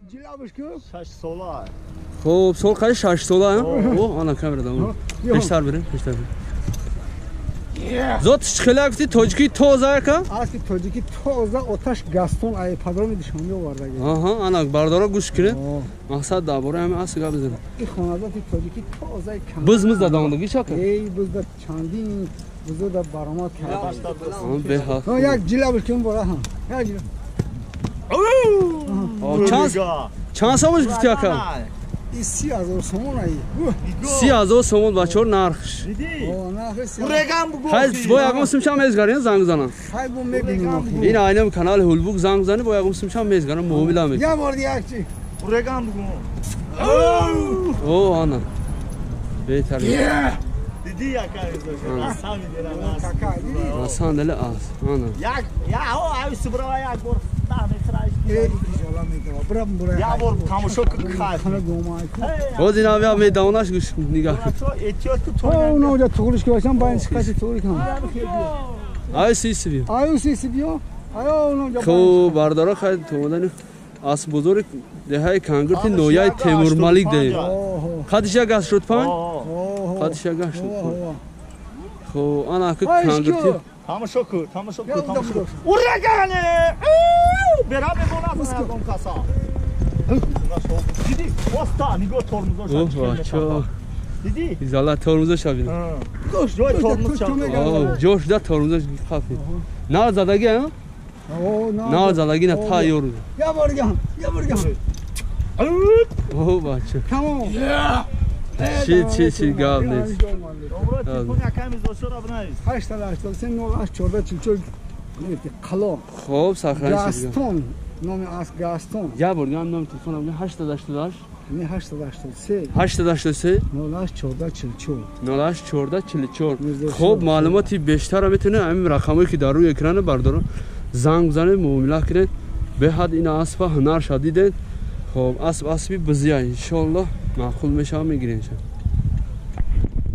Ҷилавш ку? 6 сола. Хуб, сол қай 6 сола, о, ана камера дам. Пештар бирем, пештар бирем. Зот хеле гуфти тоҷики тоза яка? Асли тоҷики тоза оташ Гастон ай падрони Душанбе овардаги. Аҳа, ана бардора гӯш кунед. Мақсад дар бораи ҳамин асл гап бизанем. Ин хоназоти тоҷики тозаи кам. Биз миз дадондагӣ чака? Эй, бизда чандин бузурда баромад карда. Беҳад. Як ҷилавш кун бора ҳам. Як ҷилав. Чанд сомон гуфти ака? 30,000 сомон ай. 30,000 сомон бачаҳо нархш. Хай бо ягон сумча мезгарин занг занам. Хай бо мебинем. Ин айнам канали Ҳулбук занг зани бо ягон сумча мезгарам муомила мекунам. Я бор як чи. Уреган бугу. О, ана. Беҳтар. Диди яка асан дела. Асан дела ас. Ана. Як я о ай субрава як бор 10 метр ай. Я бор тамошо кай. Боз ина бия медавонаш гӯш нигаҳ. О, уна оҷа туғриш ки бошам байн сифати туғри кунам. Ай сиси биё. Ай сиси биё. Ай уна оҷа. Хуб, бардора хай томадани асп бозори деҳаи Кангурти ноҳияи Темурмалик деҳем. Қадиш 185? Қадиш 185. Хуб, ана ки Кангурти. Тамошо ку, тамошо ку, тамошо ку. Урагане! Бера мемонад ягон каса. Диди, оста, нигоҳ тормозоша. Диди? Изала тормозоша бин. Ҷой тормоз чанд. Ҷош да тормозош қафи. На задаги, а? На задаги на тайёр. Я боргам, я боргам. О, бача. Тамом. Чи чи чи гап нест. Телефон яками зошора бинавис. 883 08 14 44 қало. Хуб, сохраниш. Гастон. Номи аз Гастон. Я боргам номи телефонам 888 883 883 08 14 44 08 14 44. Хуб, маълумоти бештарро метавонед ҳамин рақамҳое ки дар рӯи экран бардорам занг бизанед, муомила кунед. Беҳад ин аспа ҳунарша дидед. Хуб, асп аспи бизия, иншоаллоҳ маъқул мешава, мегирем.